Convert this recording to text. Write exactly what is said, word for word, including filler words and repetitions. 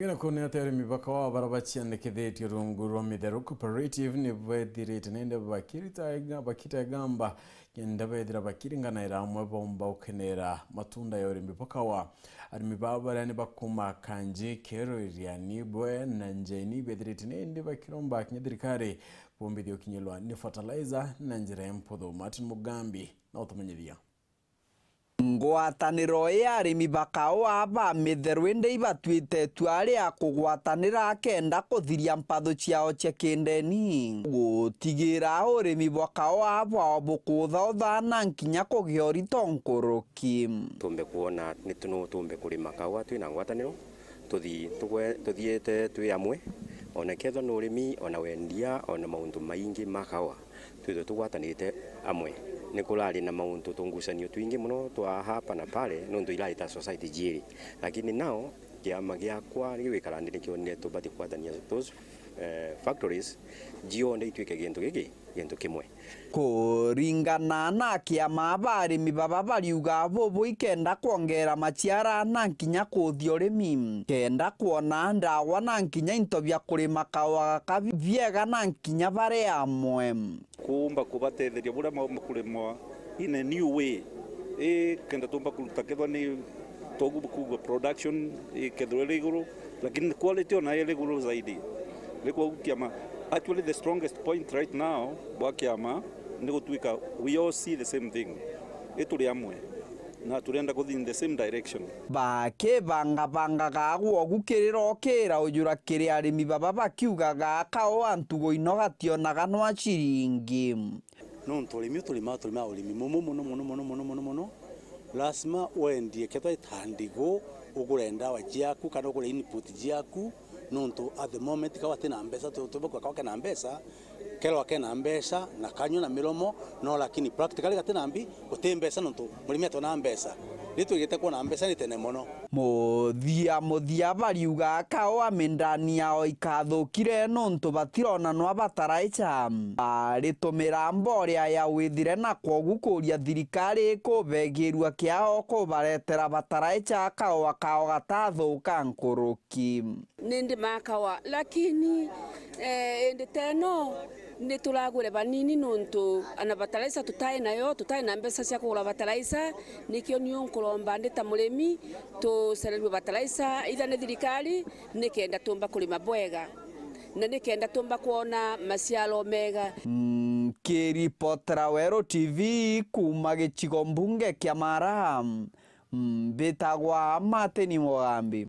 Na kuonea ati arimi bakawa bara baciandikithitie rungu rwa Mitheru Cooperative ni bethirite nende bakirita ega-, bakita igamba kenda bethira bakiringanaira amwe bomba ukenera matunda ya urimi bakawa. Arimi baba baria ni bakuma Kanji, Kero, Iriani, Bwe na Njeni bethirite nende bakiromba kinya thirikari kumbithia ukinyirwa ni fertilizer na njira ya mputhu. Martin Mugambi na utumenyithia. Ngwataniro ya arimi ba kaua ba Mitheru indi ibatuite itua ria kugwatanira kenda kuthiria mpatho ciao cia kindeni, gutigira urimi bwa kaua bwao bukuthautha na nkinya kugia urito nkuruki. Tumbe kwona ni tu-, no tumbe kurima kaua twina ngwataniro, tuthi-, tugwe-, tuthiite twi amwe, ona kethwa ni urimi, ona wendia, ona mauntu maingi ma kaua. Twithwe tugwatanite amwe. Ni kurari na mauntu tungucanio twingi mono twa hapa na pale, nontu irari ta society jiiri. Lakini now, kiama giakwa ni gwikara nthi nikionire tubati kugwatania those, eh, factories, jionthe itwike gintu giki, gintu kimwe. Kuringana na kiama, ba arimi baba bariuga bubu ikenda kwongera maciara na nkinya kuthia urimi, kenda kwona ndawa na nkinya into bia kurima kaua gaka biega na nkinya bari amwe. Kuumba kubatetheria buria maumba kurimwa in a new way. Ii, kenda tuumba kuruta kethwa ni togu kuuga production ikethirwe iri iguru, lakini quality ona iri iguru zaidi. Ni kwou kiama, actually the strongest point right now bwa kiama ni gutwika we all see the same thing. I turi amwe. Na turenda kuthi in the same direction. Bakibangabangaga gwogu kirira ukira ujura kiri arimi baba bakiugaga kaua ntugo ino gationaga nwa ciringi. Nontu urimi uturima, turima urimi mumu muno, muno, muno, muno, muno, muno. Lazima wendie kethwa ita ndigu, ugure ndawa ciaku kana ugure input ciaku, nontu at the moment kaua tina mbeca, tu-, tubuka kaua kena mbeca, Kero akena mbeca na kanyua na miromo, no lakini practically gatina mbi, guti mbeca nontu murimi atona mbeca. Riu twigite kwona mbeca ni tene mono. Muthia muthia bariuga kaua mindani yao ikathukire nontu batirona nwa bataraica. Baritumira mborea ya withire na kwogu kuria thirikari kubegirua kiao kubaretera bataraica kaua kao gatathuka nkuruki. Ni ndimaa kaua, lakini, eh, indi teno ni turagure banini nontu ana fertilizer tutai nayo, tutai na mbeca cia kugura fertilizer, nikio niu nkuromba ndi ta murimi tucererue fertilizer, either ni thirikari, nikenda tumba kurima bwega, na nikenda tumba kwona maciaro mega. Nkiripotera Weru T V kuuma gicigo mbunge kia Mara, mbitagwa Martin Mugambi.